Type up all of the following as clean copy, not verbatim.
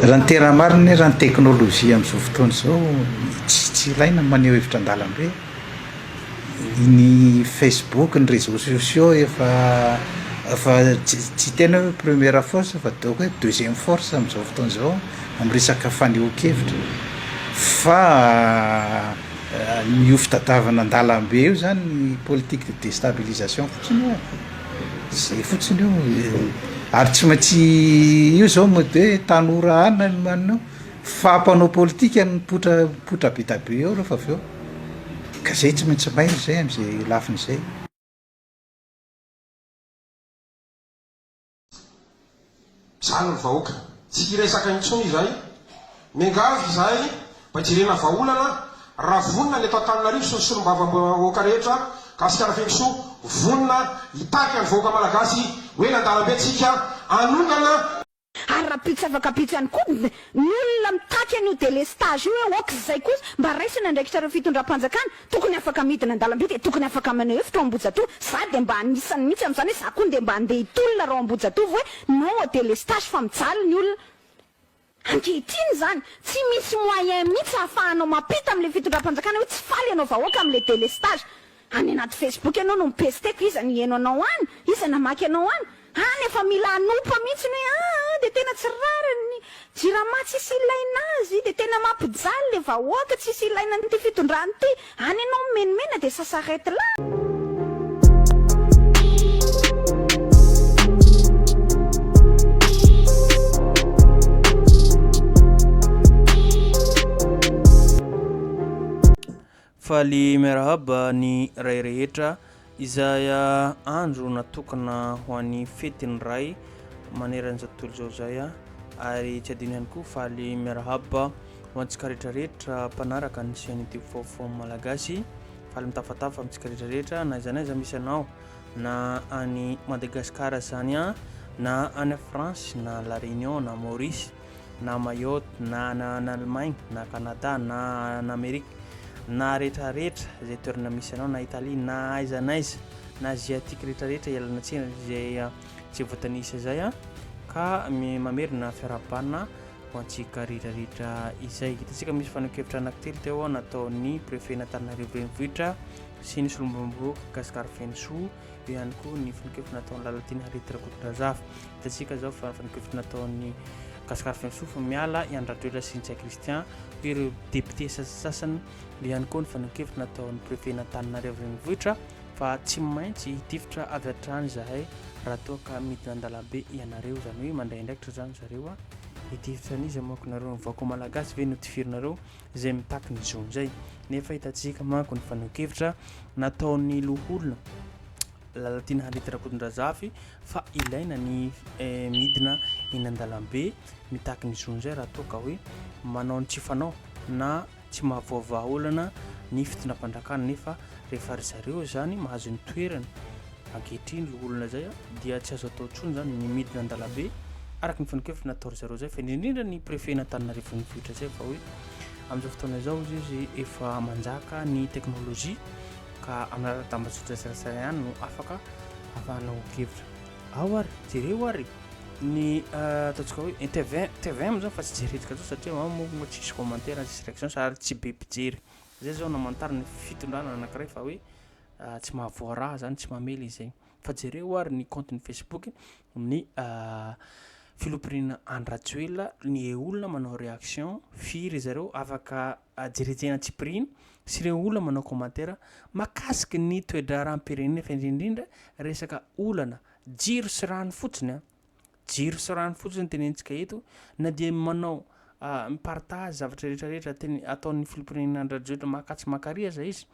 Raha ny tena marina anie, raha ny teknolojia amin'izao fotoana izao, tsy tsy ilaina ny maneho hevitra an-dalambe. Ny Facebook, ny réseaux sociaux efa efa tsy tsy hiteny hoe première force fa ataoko hoe deuxième force amin'izao fotoana izao amin'ny resaka fanehoan-kevitra. Fa io fitadiavana an-dalambe io zany politique de déstabilisation fotsiny io e. Zay fotsiny io ary tsy maintsy io zao mody hoe tanora any no anona eo fa mpanao politika no mipoitra mipoitra be da be eo rehefa avy eo ka zay tsy maintsy mailo zay am'zay lafiny zay. Izany ny vahoaka. Tsy hiresaka intsony izahay. Miangavy izahay mba hijerena vahaolana raha vonona ny eto Antananarivo sy ny solombavambahoaka rehetra, Gasikara Fenosoa, vonona hitarika ny vahoaka Malagasy ho eny an-dalambe tsika hanongana Ary rahampitso afaka ampitso ihany koa ny olona mitaky an'io délestage io hoe ok izay kosa mba raiso ny andraikitrareo fitondram-panjakana, tokony afaka midina an-dalambe dia tokony afaka maneho hevitra ao Ambohijatovo, za dia mba anisany mihitsy amin'izany hoe za koa ndeha mba handeha hitolona raha ao Ambohijatovo hoe non au délestage fa mijaly ny olona ankehitriny izany, tsy misy moyen mihitsy ahafahanao mampita amin'ilay fitondram-panjakana hoe tsy faly ianao vahoaka amin'ilay délestage. Any anaty Facebook ianao no mi-pesteko, iza no hiheno anao any? Iza namaky anao any? Any efa mila hanompa mihitsy ny hoe aa dia tena tsy rariny ny jirama tsisy ilaina azy dia tena mampijaly le vahoaka tsisy ilaina an'ity fitondrana ity, any ianao mimenomena dia ça s'arrête là. Faly miarahaba ny ray rehetra izay andro natokana ho an'ny fetin'ny ray maneran'izao tontolo izao izay ary tsy adino ihany koa faly miarahaba ho antsika rehetra rehetra mpanaraka ny chaîne YouTube Vaovao Malagasy. Faly mitafatafa amintsika rehetra rehetra na aiza na aiza misy anao na any Madagascar izany na any France na La Réunion na Maurice na Mayotte, na any Allemagne, na Canada, na any Amerika, na rehetra rehetra izay toerana misy anao, na Italie, na aiza na aiza, na Asiatique rehetra rehetra, ialana tsiny izay tsy voatanisa izay an, ka mamerina fiarahabana ho antsika rehetra rehetra izay. Hitantsika misy fanehoan-kevitra anankitelo teo nataon'ny préfet n'Antananarivo Renivohitra sy ny solombavambahoaka Gascar Fenosoa, eo ihany koa ny fanehoan-kevitra nataon'i Lalatiana Harity Rakotondrazafy. Hitantsika izao fa fanehoan-kevitra nataon'i Gascar Fenosoa fa miala i Andry Rajoelina sy Ntsay Christian, hoy ireo député sasasasany, eo ihany koa ny fanehoan-kevitra nataon'ny préfet n'Antananarivo Renivohitra fa tsy maintsy hitifitra avy hatrany izahay raha toa ka midina an-dalambe ianareo, izany hoe mandray andraikitra izany zareo hitifitra an'iza manko nareo, ny vahoaka malagasy ve no tifirinareo izay mitaky ny zony izay, nefa hitantsika manko ny fanehoan-kevitra nataon'ny loholona Lalatiana Harity Rakotondrazafy fa ilaina ny midina eny an-dalambe mitaky ny zony izay raha toa ka hoe manao ny tsy fanao na tsy mahavoavaha olana ny fitondram-panjakana nefa rehefa ry zareo izany mahazo ny toerana ankehitriny loholona izay dia tsy azo atao intsony izany ny midina an-dalambe araka ny fanehoan-kevitra natao ry zareo izay fa indrindra indrindra ny préfet n'Antananarivo Renivohitra izay fa hoe amin'izao fotoana izao izy izy efa manjaka ny teknolojia ka amin'ny alalan'ny tambajotra serasera ihany no afaka afahanao kevitra ao ary jereo ary ny ataontsika hoe TV TVM zao fa tsy jerentsika zao satria ao moa tsisy commentaire tsisy réaction ary tsy be mpijery zay zao namantarana ny fitondrana anankiray fa hoe tsy mahavoaraha zany tsy mamely izy zay fa jereo ary ny compte ny Facebook ny filoham-pirenena Andry Rajoelina ny olona manao réaction firy zareo afaka jerejena antsipiriany sy ireo olona manao commentaire makasiky ny toe-draharaham-pirenena fa indrindra indrindra resaka olana jiro sy rano fotsiny an, jiro sy rano fotsiny tenenintsika eto na dia manao mi-partage zavatra rehetra rehetra teny ataon'ny filoham-pirenena Andry Rajoelina makatsy makary aza izy,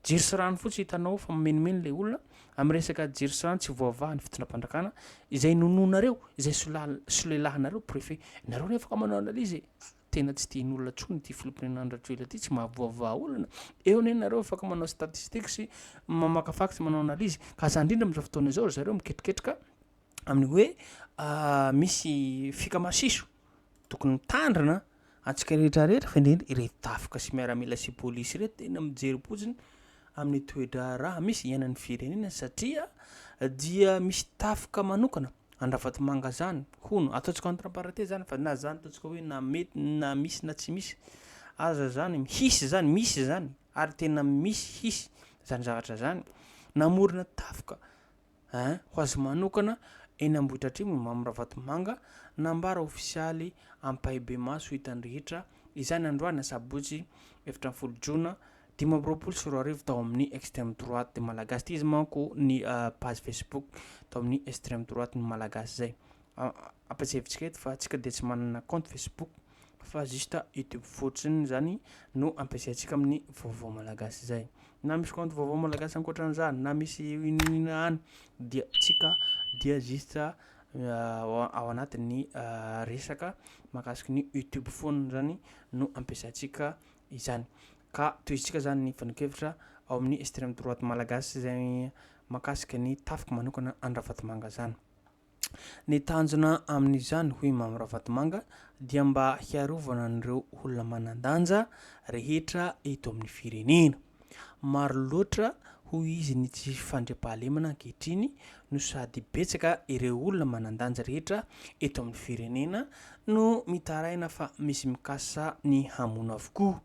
jiro sy rano fotsiny hitanao fa mimenimeny ilay olona amin'ny resaka jiro sy rano tsy voavaha ny fitondram-panjakana izay nononareo izay solal- solelahanareo préfet nareo nefa afaka manao analyse e. Tena tsy tian'olona tsony ity filoham-pirenena Andry Rajoelina ity, tsy mahavoavaha olana. Eo anie nareo afaka manao statistique sy mamakafaky sy manao analyse. Ka za indrindra amin'izao fotoana izao ry zareo miketriketrika amin'ny hoe misy fika masiso tokony mitandrina antsika rehetra rehetra fa indrindra ireto tafika sy miaramila sy polisy ireto tena mijery fotsiny amin'ny toe-draharaha misy iainan'ny firenena satria dia misy tafika manokana. Andravatomanga zany hono, ataontsika entre parenthèse zany fa na zany ataontsika hoe na mety na misy na tsy misy aza zany, hisy zany, misy zany ary tena misy hisy zany zavatra zany, namorona tafika Ein, ho azy manokana, eny Ambohidratrimo i Mamy Ravatomanga, nambara ofisialy ampahibemaso hitan'ny rehetra izany androany asabotsy 14 jona 2025 tao amin'ny Extreme Droite Malagasy. Ity izy manko ny page Facebook tao amin'ny Extreme Droite ny Malagasy izay. Ampatsiahivintsika eto fa antsika dia tsy manana compte Facebook fa juste YouTube fotsiny zany no ampiasaintsika amin'ny vaovao malagasy izay. Na misy compte vaovao malagasy ankoatran'izany na misy inoninona any dia tsika dia juste ao anatin'ny resaka mahakasiky ny YouTube foana zany no ampiasaintsika izany. Ka tohizintsika zany ny fanehoan-kevitra ao amin'ny Extreme Droite Malagasy izay mahakasika ny tafika manokana an-dRavatomanga zany. Ny tanjona amin'izany, hoy Mamy Ravatomanga, dia mba hiarovana an'ireo olona manan-danja rehetra eto amin'ny firenena. Maro loatra, hoy izy, ny tsy fandriampahalemana ankehitriny no sady betsaka ireo olona manan-danja rehetra eto amin'ny firenena no mitaraina fa misy mikasa ny hamono avokoa.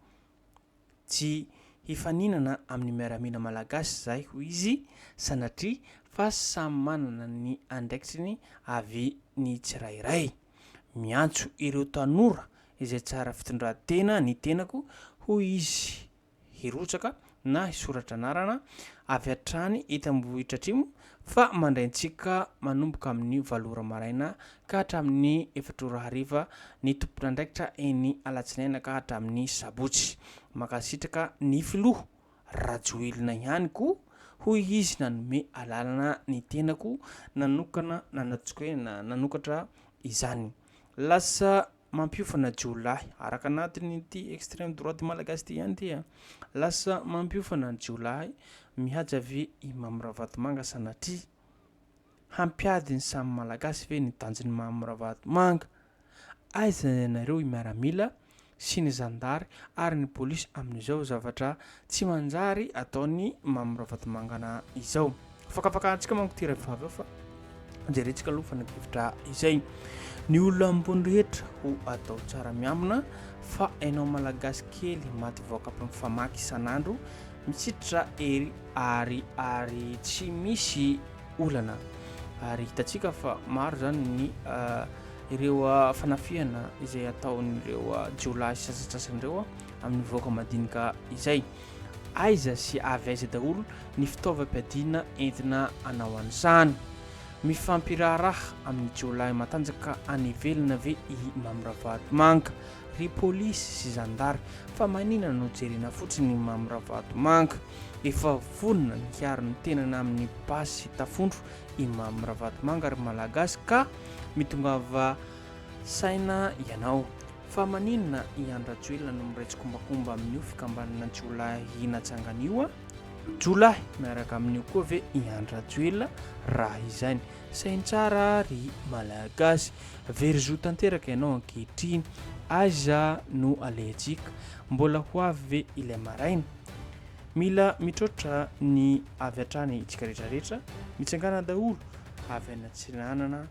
Tsy hifaninana amin'ny miaramila malagasy izahay hoy izy sanatria fa samy manana ny andraikitsiny avy ny tsirairay. Miantso ireo tanora izay tsara fitondran-tena ny tenako hoy izy hirotsaka na hisoratra anarana avy hatrany ety Ambohitratrimo fa mandray antsika manomboka amin'ny valo ora maraina ka hatramin'ny efatra ora hariva ny tompon'andraikitra eny alatsinaina ka hatramin'ny sabotsy. Mankasitraka ny filoha Rajoelina ihany koa hoy izy nanome alalana ny tenako nanokana nanatsika hoe nanokatra izany. Lasa mampiofana jiolahy, araka anatin'ity extreme droite malagasy ity ihany ity a, lasa mampiofana jiolahy mihaja ve i Mamy Ravatomanga sanatria? Hampiady ny samy malagasy ve ny tanjon'i Mamy Ravatomanga? Aiza ianareo i miaramila sy ny zandary ary ny polisy amin'izao zavatra tsy manjary ataon'i Mamy Ravatomangana izao? Fakafakahantsika manko ity rahavavy ao fa jerentsika aloha fanakevitra izay. Ny olona ambony rehetra ho atao tsara miambina fa enao malagasy kely maty voakapin'ny famaky isan'andro mitsitra ery ary ary tsy misy olana ary hitantsika fa maro zany ny ireo fanafihana izay ataon'ireo jiolahy sasantsasany ireo amin'ny vahoaka madinika izay. Aiza sy avy aiza daholo ny fitaovam-piadiana entina hanao an'izany? Mifampiraharaha amin'ny jiolahy matanjaka any ivelana ve i Mamy Ravatomanga? Ry polisy sy zandary, fa maninona no jerena fotsiny i Mamy Ravatomanga? Efa vonona ny hiaro ny tenany amin'ny basy sy tafondro i Mamy Ravatomanga ry Malagasy ka mitongava saina ianao. Fa maninona i Andry Rajoelina no miray tsikombakomba amin'io fikambanana jiolahy natsangany io a? Jiolahy miaraka amin'io koa ve i Andry Rajoelina raha izany? Saino tsara ry Malagasy. Very zo tanteraka ianao ankehitriny. Aiza no alehantsika? Mbola ho avy ve ilay maraina? Mila mitroatra ny avy hatrany itsika rehetrarehetra. Mitsangàna daholo avy any Atsinanana,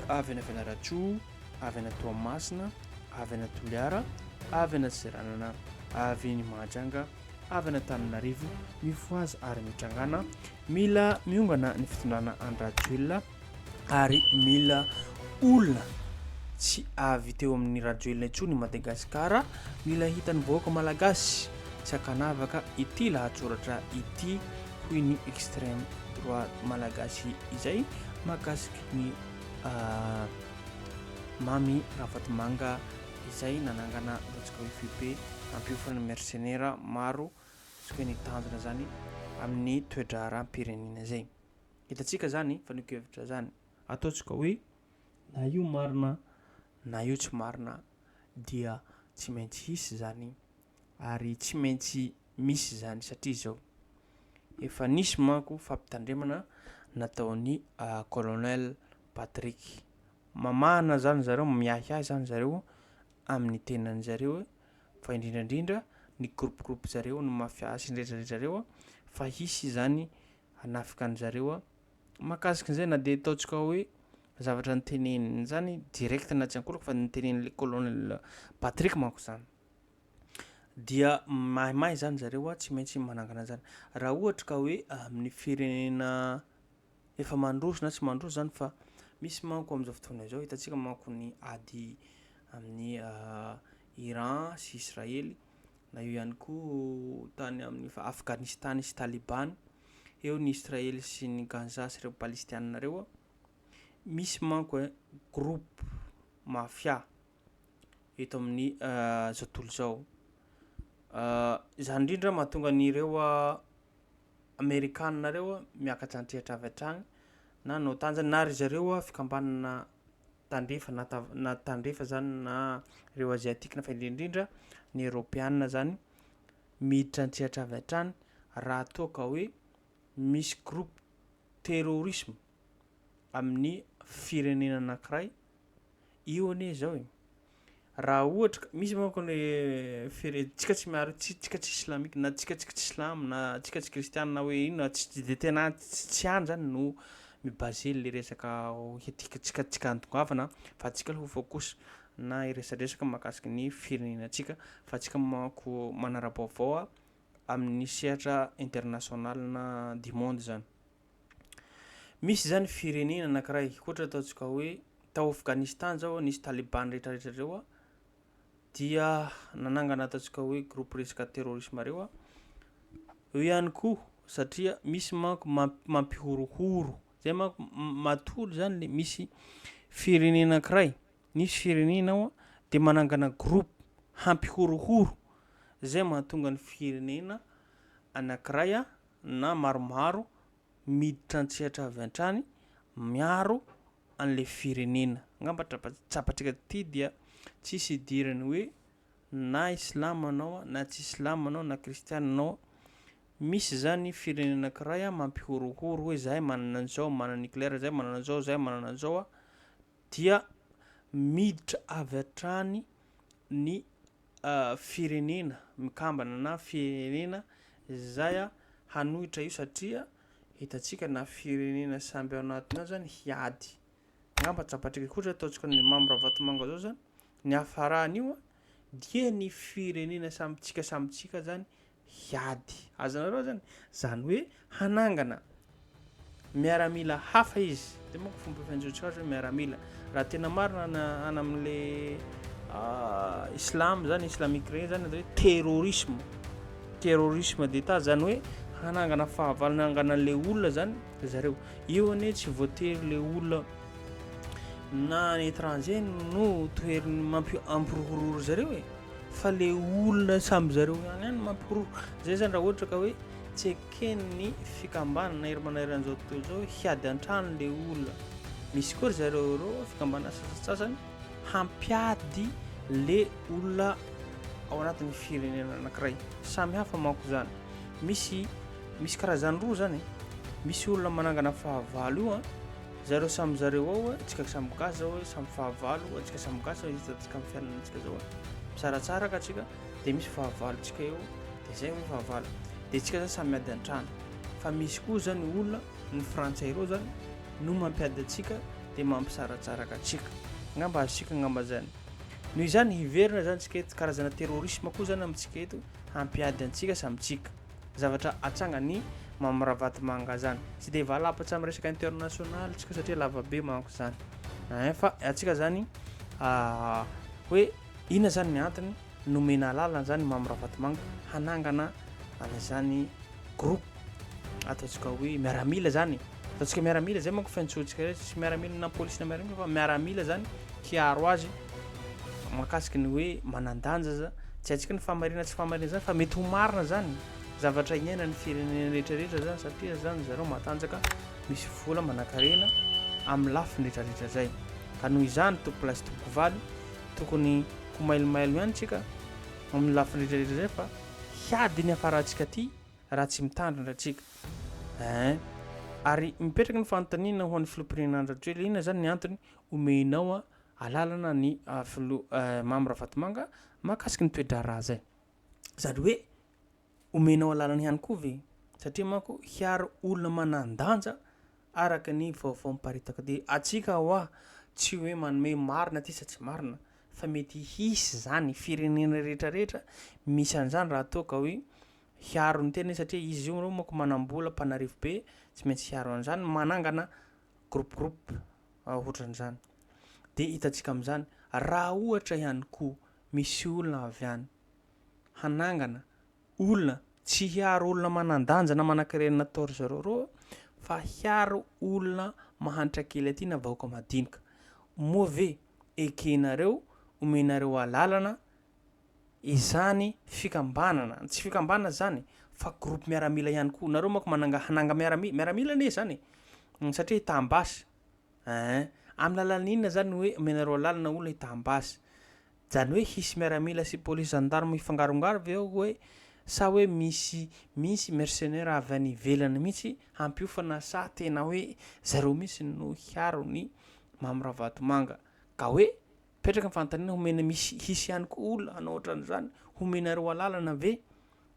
avy any Fianarantsoa. avy any Toamasina, avy any Toliara, avy any Antsiranana, avy any Mahajanga, avy any Antananarivo, mifohaza ary mitrangana, mila miongana ny fitondrana Andry Rajoelina ary mila olona tsy avy teo amin'ny Rajoelina intsony i Madagasikara, mila hitan'ny vahoaka malagasy tsy ankanavaka ity lahatsoratra ity hoy ny extrême droite malagasy izay mahakasiky ny Mamy Ravatomanga izay nanangana ataontsika hoe foibe nampiofana mersenera maro ataontsika hoe ny tanjona zany amin'ny toe-draharaham-pirenena izay. Hitantsika zany fanehoan-kevitra zany ataontsika hoe na io marina na io tsy marina dia tsy maintsy hisy zany ary tsy maintsy misy izany satria izao, efa nisy manko fampitandremana nataon'i colonel Patrick, mamahana zany zareo, miahiahy zany zareo amin'ny tenany zareo fa indrindra indrindra ny groupe groupe zareo, ny mafia sy ny rehetra rehetra reo fa hisy zany hanafika an'zareo, mahakasika an'izay na dia ataontsika hoe. Zavatra noteneniny zany direct na tsy ankolaka fa notenenin'le colonel Patrick manko zany. Dia mahimahy zany zareo a, tsy maintsy manangana an'zany. Raha ohatra ka hoe amin'ny firenena efa mandroso na tsy mandroso zany fa misy manko amin'izao fotoana izao hitantsika manko ny ady amin'ny Iran sy Israely na eo ihany koa tany amin'ny Afghanistan sy Taliban, eo ny Israely sy ny Gaza sy ireo Palestianina ireo. Misy manko e groupe mafia eto amin'ny izao tontolo izao. Izany indrindra mahatonga an'ireo Amerikanina ireo miakatra an-tsehatra avy hatrany na ny OTAN zany na ry zareo fikambanana tandrefana na tav- na tandrefa zany na ireo aziatika fa indrindrindra ny eoropeanina zany miditra an-tsehatra avy hatrany raha toa ka hoe misy groupe terrorisme amin'ny firenena anankiray. Io anie zao e, raha ohatra ka misy manko ny fire- tsika tsy miaro tsy tsika tsy islamique na tsika tsika tsy silamo na tsika tsy kristiana na hoe inona tsy tsy de tena tsy tsy any zany no mi-baser le resaka tiantsika tsika hahatongavana fa antsika aloha focus na hiresadresaka mahakasiky ny firenenantsika fa antsika manko manara-baovao amin'ny sehatra international na du monde zany. Misy zany firenena anankiray ohatra ataontsika hoe tao Afghanistan zao nisy taliban rehetrarehetra reo dia nanangana ataontsika hoe groupe resaka terrorisme reo. Eo ihany koa satria misy manko mamp- mampihorohoro zay manko matory zany le misy firenena anankiray, misy firenena ao de manangana groupe hampihorohoro zay mahatonga ny firenena anankiray na maromaro miditra an-tsehatra avy hatrany miaro an'le firenena. Angamba trapa- tsapantsika ty dia tsisy idirany hoe na islam anao na tsy islam anao na kristiana anao, misy zany firenena anankiray mampihorohoro hoe zahay manana an'zao, manana nucléaire zahay, manana an'zao zahay, manana an'zao a, dia miditra avy hatrany ny firenena mikambana na firenena zay hanohitra io satria hitantsika na firenena samby ao anatiny ao zany hiady. Angamba tsapantsika koa ohatra ataontsika ny Mamy Ravatomanga zao zany, ny hafaran'io dia ny firenena samy tsika samy tsika zany hiady. Azonareo zany? Zany hoe hanangana miaramila hafa izy. Zay manko fomba fiantsoantsika azy hoe miaramila. Raha tena marina na any amin'le islam zany, islamique regny zany atao hoe terrorisme. Terrorisme d'Etat zany hoe hanangana fahavalo, hanangana an'le olona zany zareo. Io anie tsy voatery le olona na any étranger no toheriny mampi- ampihorohoro zareo e. Fa le olona samy zareo ihany ihany no mampihorohoro. Zay zany raha ohatra ka hoe tsy eken'ny fikambanana hery maneran'izao tontolo izao hoe hiady an-trano le olona. Misy koa ry zareo ireo fikambanana sasantsasany hampiady le olona ao anatin'ny firenena anankiray. Samy hafa manko zany. Misy misy karazany roa zany e. Misy olona manangana fahavalo io an. Zareo samy zareo ao a, tsika samy gasy zao hoe samy fahavalo, antsika samy gasy zao hitantsika amin'ny fiainanantsika zao a, misaratsaraka antsika de misy fahavalontsika eo de zay hoe fahavalo, de tsika zany samy miady an-trano, fa misy koa zany olona ny frantsay ireo zany no mampiady antsika de mampisaratsaraka antsika, angamba azontsika angamba zany, noho izany hiverina zany tsika eto, karazana terrorisme koa zany amintsika eto hampiady antsika samy tsika. zavatra atsangan'i Mamy Ravatomanga zany. Tsy de valapatsa amin'ny resaka international tsika satria lava be manko zany. Ein fa antsika zany hoe inona zany ny antony nomena alalana zany Mamy Ravatomanga hanangana an'izany groupe ataontsika hoe miaramila zany. Ataontsika miaramila zay manko fiantsoantsika azy, tsy miaramila na polisy na miaramila fa miaramila zany hiaro azy mahakasiky ny hoe manan-danja za, tsy haintsika ny fahamarinana tsy fahamarinana zany fa mety ho marina zany zavatra iainan'ny firenena rehetra rehetra zany satria zany zareo matanjaka misy vola manankarena amin'ny lafiny rehetra rehetra zay ka noho izany tompokolahy sy tompokovaly tokony ho mailomailo ihany tsika amin'ny lafiny rehetra rehetra zay fa hiady ny hafarantsika aty raha tsy mitandrina tsika ein ary mipetraka ny fanontaniana ho an'ny filoham-pirenena Andry Rajoelina inona zany ny antony omenao alalana ny filoha Mamy Ravatomanga mahakasiky ny toe-draharaha zay. Zany hoe omenao alalana ihany koa ve? Satria manko hiaro olona manan-danja. araka ny vaovao miparitaka dia atsika hoa tsy hoe manome marina ty sa tsy marina fa mety hisy zany firenena rehetra rehetra misy an'izany raha toa ka hoe hiaro ny tenany satria izy io reo manko manam-bola mpanarivo be tsy maintsy hiaro an'izany manangana groupe groupe ohatran'izany de hitantsika amin'izany raha ohatra ihany koa misy olona avy any hanangana olona tsy hiaro olona manan-danja na manan-karena natao ry zareo reo fa hiaro olona mahantra kely aty na vahoaka madinika moa ve ekenareo omenareo alalana izany fikambanana tsy fikambanana zany fa groupe miaramila ihany koa nareo manko mananga hananga miarami miaramila anie zany e satria hitam-basy ein amin'ny alalan'ny inona zany hoe omenareo alalana olona hitam-basy zany hoe hisy miaramila sy polisy gendarme hifangarongaro ve ao hoe sa hoe misy misy mercenaire avy any ivelany mihitsy hampiofana sa tena hoe zareo mihitsy no hiaro ny Mamy Ravatomanga ka hoe Mipetraka ny fanontaniana homena misy hisy ihany koa olona hanao ohatran'izany, homenareo alalana ve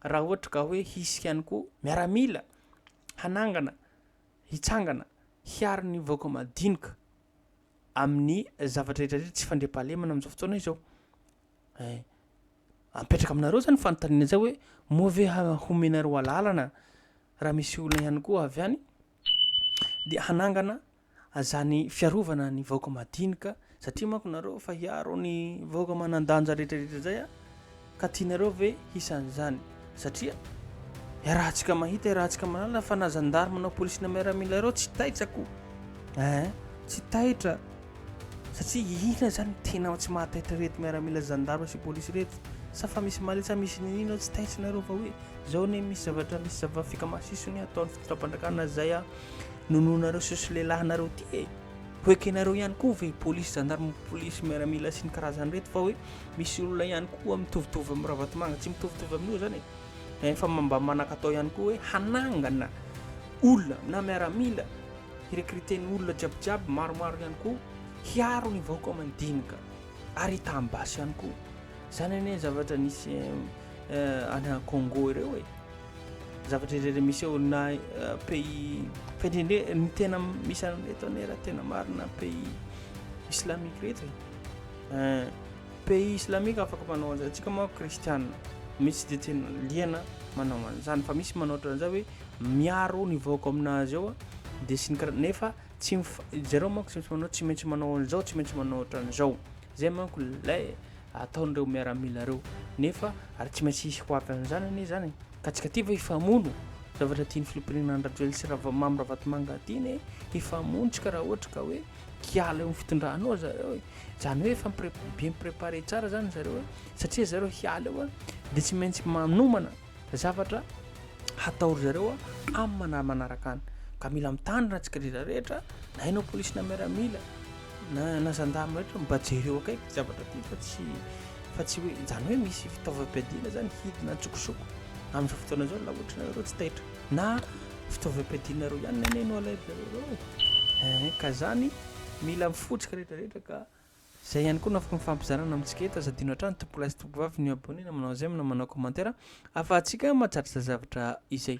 raha ohatra ka hoe hisy ihany koa miaramila hanangana, hitsangana, hiaro ny vahoaka madinika amin'ny zavatra rehetra rehetra tsy fandriampahalemana amin'izao fotoana izao. Eh, apetraka aminareo zany fanontaniana zay hoe moa ve homenareo alalana raha misy olona ihany koa avy any dia hanangana zany fiarovana ny vahoaka madinika satria manko nareo fa hiaro ny vahoaka manan-danja rehetrarehetra zay a ka tianareo ve hisy an'izany satria iarahantsika mahita iarahantsika mahalala fa na zandarma na polisy na miaramila reo tsy taitra ko ein tsy taitra satria inona zany tena tsy mahataitra reto miaramila zandarma sy polisy reto sa fa misy maletsy sa misy ninino tsy taitra nareo fa hoe zao ne misy zavatra misy zava-fika masiso ny ataon'ny fitondram-panjakana zay a Nononareo sy sy lehilahinareo ty e! Ho ekenareo ihany koa ve polisy, gendarme, polisy, miaramila sy ny karazany reto fa hoe misy olona ihany koa mitovitovy amin'ny Ravatomanga, tsy mitovitovy amin'io zany e! Efa mba manan-katao ihany koa hoe hanangana olona na miaramila hi-recruter ny olona jiabijiaby maromaro ihany koa hiaro ny vahoaka mandinika ary hitam-basy ihany koa. Zany anie zavatra nisy any Congo ireo e! Zavatra rehetra misy eo na pays fa indrindra ny tena misy an'ireto anie raha tena marina pays islamique reto e pays islamique afaka manao an'izay antsika manko kristiana misy tsy de tena liana manao an'izany fa misy manao ohatran'izay hoe miaro ny vahoaka aminazy ao de sy ny kara- nefa tsy mif- zareo manko tsy maintsy manao tsy maintsy manao an'izao tsy maintsy manao ohatran'izao zay manko lay ataon'ireo miaramila ireo nefa ary tsy maintsy hisy ho avy amin'izany anie izany e ka tsika aty ve hifamono zavatra tian'ny filoham-pirenena Andry Rajoelina sy Rava Mamy Ravatomanga aty anie hifamono tsika raha ohatra ka hoe hiala eo amin'ny fitondrana eo zareo e zany hoe efa mi-pré- bien préparé tsara zany zareo e satria zareo hiala eo a de tsy maintsy manomana zavatra hatao ry zareo a amin'ny mana- manaraka any ka mila mitandrina antsika rehetra rehetra na ianao polisy na miaramila na na gendarme rehetra mba jereo akaiky ty zavatra ty fa tsy fa tsy hoe zany hoe misy fitaovam-piadiana zany hidina an-tsokosoko amin'izao fotoana izao la ohatra nareo tsy taitra na fitaovam-piadianareo ihany anie no alain-dry zareo reo e eh, ka zany mila mifotsika rehetra rehetra ka zay ihany koa no afaka mifampizarana amintsika eto aza adino hatrany tompokolahy sy tompokovavy ny abonné na manao j'aime na manao commentaire afahantsika mahatratra zavatra izay.